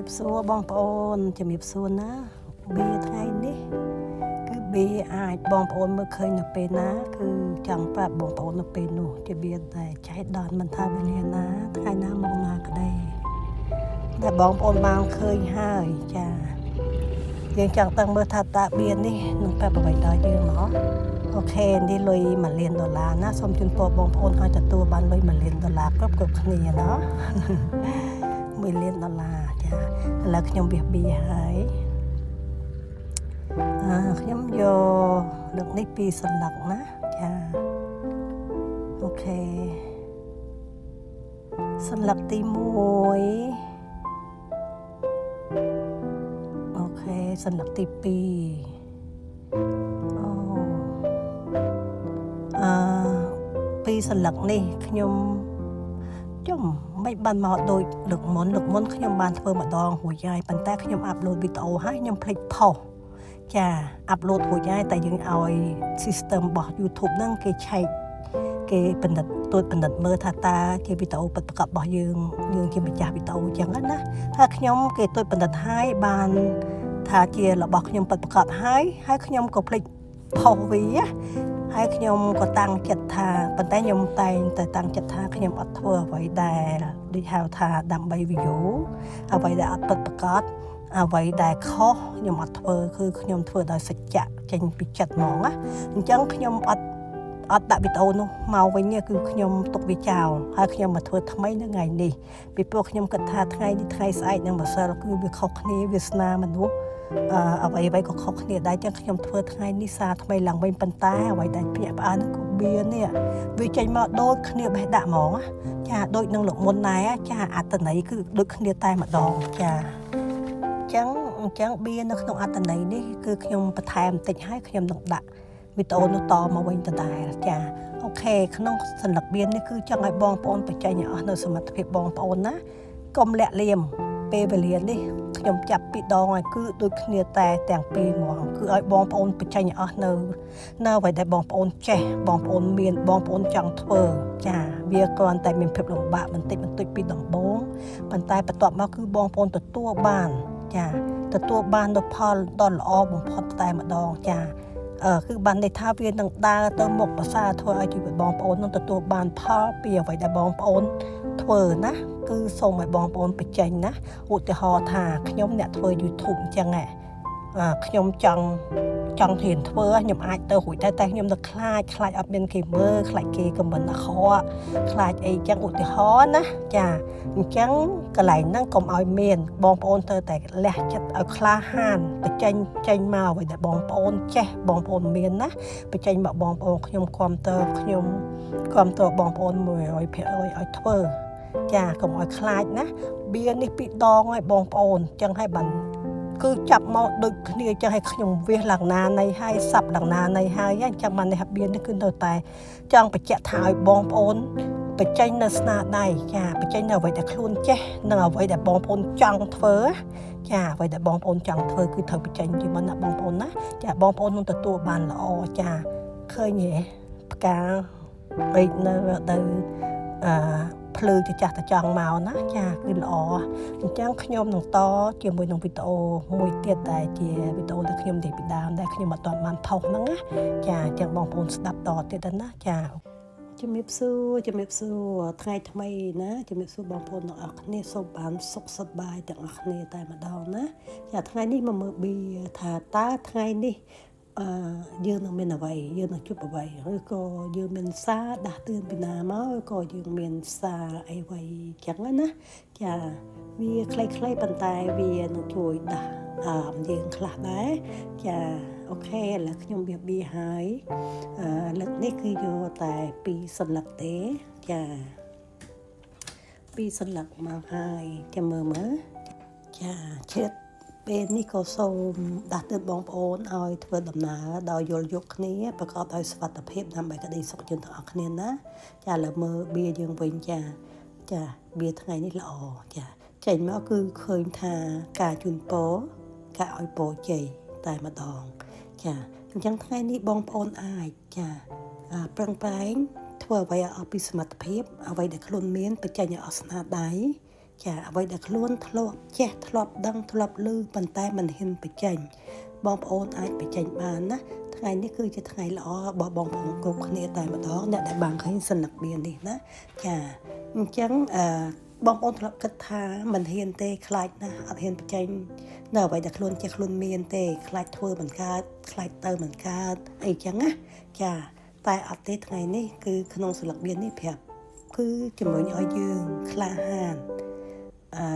បសួរបងប្អូនជំរាបសួរណាបៀថ្ងៃនេះគឺបៀអាចបងប្អូនមើលឃើញនៅពេលណា គឺចង់ប្រាប់បងប្អូននៅពេលនោះជាបៀដែលចែកដល់មិនថាវេលាណាថ្ងៃណាមកណាក្តីដែលបងប្អូនបានឃើញហើយចាយើងចង់ដឹងមើលថាតើបៀនេះនឹងប្រាប់អ្វីដល់យើងណោះ OK នេះលុយ1លានដុល្លារណាសូមជូនពរបងប្អូនឲ្យទទួលបានលុយ1លានដុល្លារគ្រប់គ្រប់គ្នាណោះ 1លានដុល្លារចាឥឡូវខ្ញុំវាសបៀហើយអឺខ្ញុំយកលើកនេះពីរសន្លឹកណាចា OK សន្លឹកទី1 OK សន្លឹកទី2អូអឺពីរសន្លឹកនេះខ្ញុំ ចំមិនបានមកដូចលើកមុនលើកមុនខ្ញុំបានធ្វើម្ដងរួចហើយប៉ុន្តែខ្ញុំ upload វីដេអូហើយខ្ញុំភ្លេចផុសចា upload រួចហើយតែយើងឲ្យ system របស់ YouTube ហ្នឹងគេឆែកគេពិនិត្យត្រួតពិនិត្យមើលថាតើជាវីដេអូពិតប្រាកដរបស់យើងយើងជាម្ចាស់វីដេអូអញ្ចឹងណាហើយខ្ញុំគេត្រួតពិនិត្យហើយបានថាជារបស់ខ្ញុំពិតប្រាកដហើយហើយខ្ញុំក៏ភ្លេចផុសវាហើយខ្ញុំក៏តាំងចិត្តថាប៉ុន្តែខ្ញុំតែងតែតាំងចិត្តថាខ្ញុំអត់ធ្វើអ្វីដែលដូចហៅថាដើម្បី view អ្វីដែលអត់ពិតប្រាកដអ្វីដែលខុសខ្ញុំអត់ធ្វើគឺខ្ញុំធ្វើដោយសច្ចៈចេញពីចិត្តហ្មងណាអញ្ចឹងខ្ញុំអត់អត់ដាក់វីដេអូនោះមកវិញទេគឺខ្ញុំទុកវាចោលហើយខ្ញុំមកធ្វើថ្មីនៅថ្ងៃនេះពីព្រោះខ្ញុំគិតថាថ្ងៃនេះថ្ងៃស្អែកនិងម្សិលគឺវាខុសគ្នាវាសនាមនុស្សអឺអ្វីអ្វីក៏ខុសគ្នាដែរចឹងខ្ញុំធ្វើថ្ងៃនេះសារថ្មីឡើងវិញប៉ុន្តែអ្វីដែលភ្ញាក់ផ្អើលនោះគឺបៀនេះវាចេញមកដូចគ្នាបេះដាក់ហ្មងណាចាដូចនឹងលោកមុនដែរចាអត្តន័យគឺដូចគ្នាតែម្ដងចាអញ្ចឹងអញ្ចឹងបៀនៅក្នុងអត្តន័យនេះគឺខ្ញុំបន្ថែមបន្តិចហើយខ្ញុំនឹងដាក់វីដេអូនោះតមកវិញដដែលចា OK ក្នុងសន្លឹកបៀននេះគឺចង់ឲ្យបងប្អូនបញ្ចេញឲ្យអស់នៅសមត្ថភាពបងប្អូនណាកុំលាក់លៀមពេលវេលានេះខ្ញុំចាប់ពីដងឲ្យគឺដូចគ្នាតែទាំងពីរហ្មងគឺឲ្យបងប្អូនបញ្ចេញឲ្យអស់នៅនៅអ្វីដែលបងប្អូនចេះបងប្អូនមានបងប្អូនចង់ធ្វើចាវាគ្រាន់តែមានភាពលំបាកបន្តិចបន្តួចពីដំបូងប៉ុន្តែបន្ទាប់មកគឺបងប្អូនទទួលបានចាទទួលបាននូវផលដ៏ល្អបំផុតតែម្ដងចាអឺគឺបានន័យថាវានឹងដើរទៅមុខប្រសើរធ្វើឲ្យជីវិតបងប្អូននឹងទទួលបានផលពីអ្វីដែលបងប្អូនធ្វើណាគឺសូមឲ្យបងប្អូនបញ្ចេញណាឧទាហរណ៍ថាខ្ញុំអ្នកធ្វើ YouTube អញ្ចឹងហ៎អឺខ្ញុំចង់ចង់រៀនធ្វើខ្ញុំអាចទៅរួចដែរតែខ្ញុំនៅខ្លាចខ្លាចអត់មានគេមើលខ្លាចគេ comment អាក្រក់ខ្លាចអីចឹងឧទាហរណ៍ណាចាអញ្ចឹងកន្លែងហ្នឹងកុំឲ្យមាន បងប្អូនត្រូវតែលះចិត្តឲ្យក្លាហានបញ្ចេញចេញមកអ្វីដែលបងប្អូនចេះបងប្អូនមានណាបញ្ចេញមកបងប្អូនខ្ញុំគាំទ្រខ្ញុំគាំទ្របងប្អូន100%ឲ្យធ្វើចាកុំឲ្យខ្លាចណាបៀនេះពីរដងឲ្យបងប្អូនអញ្ចឹងឲ្យបានគឺចាប់មកដូចគ្នាអញ្ចឹងឲ្យខ្ញុំវាសឡើងណានៃហើយសាប់ឡើងណានៃហើយអញ្ចឹងបាននេះបៀនេះគឺនៅតែចង់បញ្ជាក់ថាឲ្យបងប្អូនបញ្ចេញនៅស្នាដៃចាបញ្ចេញនៅអ្វីដែលខ្លួនចេះនិងអ្វីដែលបងប្អូនចង់ធ្វើចាអ្វីដែលបងប្អូនចង់ធ្វើគឺត្រូវបញ្ចេញជាមុនណាបងប្អូនណាចាបងប្អូននឹងទទួលបានល្អចាឃើញទេផ្កាពេកនៅទៅអឺភ្លឺទៅចាស់ទៅចង់មកណាចាគឺល្អអញ្ចឹងខ្ញុំនឹងតជាមួយនឹងវីដេអូមួយទៀតដែលជាវីដេអូដែលខ្ញុំនិយាយពីដើមដែលខ្ញុំអត់ទាន់បានផុសហ្នឹងណាចាអញ្ចឹងបងប្អូនស្ដាប់តទៀតណាចាជំរាបសួរជំរាបសួរថ្ងៃថ្មីណាជំរាបសួរបងប្អូនទាំងអស់គ្នាសូមបានសុខសប្បាយទាំងអស់គ្នាតែម្ដងណាចាថ្ងៃនេះមកមើលប៊ីថាតើថ្ងៃនេះអឺយើងនឹងមានអ្វីយើងនឹងជួបអ្វីឬក៏យើងមានសារដាស់តឿនពីណាមកឬក៏យើងមានសារអីអ្វីចឹងណាចាវាខ្លីៗប៉ុន្តែវានឹងជួយដាស់អឺយើងខ្លះដែរចា OK ឥឡូវខ្ញុំវាប៊ីហើយអឺលើកនេះគឺយកតែពីរសន្លឹកទេចាពីរសន្លឹកមកហើយចាំមើលមើលចាឈិតពេលនេះក៏សូមដាស់តឿនបងប្អូនឲ្យធ្វើដំណើរដោយយល់យកគ្នាប្រកបដោយសុវត្ថិភាពដើម្បីក្តីសុខយើងទាំងអស់គ្នាណាចាឥឡូវមើលបៀយើងវិញចាចាបៀថ្ងៃនេះល្អចាចេញមកគឺឃើញថាការជូនពរការឲ្យពរជ័យតែម្ដងចាអញ្ចឹងថ្ងៃនេះបងប្អូនអាចចាប្រឹងប្រែងធ្វើអ្វីឲ្យអស់ពីសមត្ថភាពអ្វីដែលខ្លួនមានបញ្ចេញឲ្យអស់ស្នាដៃ ចាអ្វីដែលខ្លួនធ្លាប់ចេះធ្លាប់ដឹងធ្លាប់ឮប៉ុន្តែមិនហ៊ានបញ្ចេញបងប្អូនអាចបញ្ចេញបានណាថ្ងៃនេះគឺជាថ្ងៃល្អរបស់បងប្អូនគ្រប់គ្នាតែម្ដងអ្នកដែលបានឃើញសន្លឹកបៀនេះណាចាអញ្ចឹងអឺបងប្អូនធ្លាប់គិតថាមិនហ៊ានទេខ្លាចណាស់អត់ហ៊ានបញ្ចេញនៅអ្វីដែលខ្លួនចេះខ្លួនមានទេខ្លាចធ្វើមិនកើតខ្លាចទៅមិនកើតអីចឹងណាចាតែអត់ទេថ្ងៃនេះគឺក្នុងសន្លឹកបៀនេះប្រាប់គឺជំរុញឲ្យយើងក្លាហាន អឺ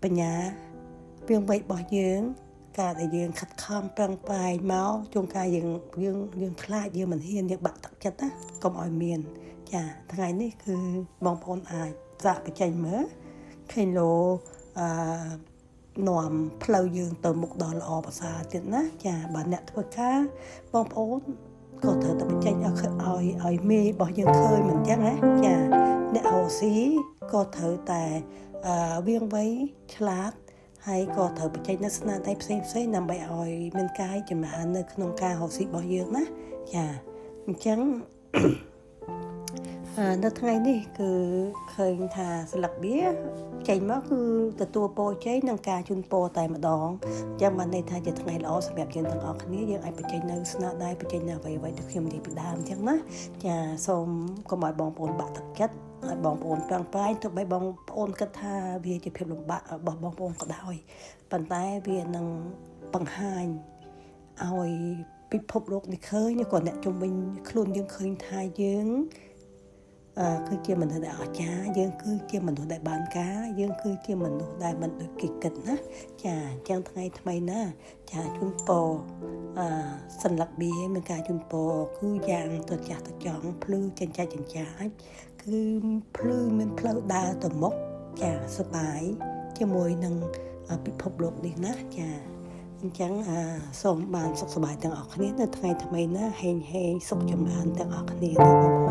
បញ្ញាពីងវ័យរបស់យើង ការដែលយើងខិតខំប្រឹងប្រែងមកជួនកាលយើងយើងយើងខ្លាចយើងមិនហ៊ានយើងបាក់ទឹកចិត្តណាកុំឲ្យមាន ចាថ្ងៃនេះគឺបងប្អូនអាចសាកបញ្ចេញមើលឃើញលោអឺនាំផ្លូវយើងទៅមុខដល់ល្អប្រសើរទៀតណាចាបើអ្នកធ្វើការបងប្អូនក៏ត្រូវតែបញ្ចេញឲ្យឲ្យឲ្យមេរបស់យើងឃើញមិនចឹងណាចាអ្នករកស៊ីក៏ត្រូវតែ អឺវៀងវៃឆ្លាតហើយក៏ត្រូវបញ្ចេញនៅស្នាដៃផ្សេងផ្សេងដើម្បីឲ្យមានកាយចម្រើននៅក្នុងការរកស៊ីរបស់យើងណាចាអញ្ចឹង នៅថ្ងៃនេះគឺឃើញថាស្លឹកបៀចេញមកគឺទទួលពរជ័យនឹងការជូនពរតែម្ដងអញ្ចឹងបានន័យថាជាថ្ងៃល្អសម្រាប់យើងទាំងអស់គ្នាយើងអាចបញ្ចេញនៅស្នាដៃបញ្ចេញនៅអ្វីៗដែលខ្ញុំនិយាយពីដើមអញ្ចឹងណាចាសូមកុំឲ្យបងប្អូនបាក់ទឹកចិត្តឲ្យបងប្អូនប្រឹងប្រែងទោះបីបងប្អូនគិតថាវាជាភាពលំបាករបស់បងប្អូនក៏ដោយប៉ុន្តែវានឹងបង្ហាញឲ្យពិភពលោកនេះឃើញក៏អ្នកជំនាញខ្លួនយើងឃើញថាយើង អឺគឺជាមនុស្សដែលអស្ចារ្យយើងគឺជាមនុស្សដែលបានការយើងគឺជាមនុស្សដែលមិនដូចគេគិតណាចាអញ្ចឹងថ្ងៃថ្មីណាចាជូនពរអឺសន្លឹកបៀមានការជូនពរគឺយ៉ាងទៅចាស់ទៅចង់ភ្លឺចិញ្ចាច់ចិញ្ចាចគឺភ្លឺមានផ្លូវដើរទៅមុខចាសប្បាយជាមួយនឹងពិភពលោកនេះណាចាអញ្ចឹងអាសូមបានសុខសប្បាយទាំងអស់គ្នានៅថ្ងៃថ្មីណាហេងហេងសុខចម្រើនទាំងអស់គ្នាណាបងប្អូន។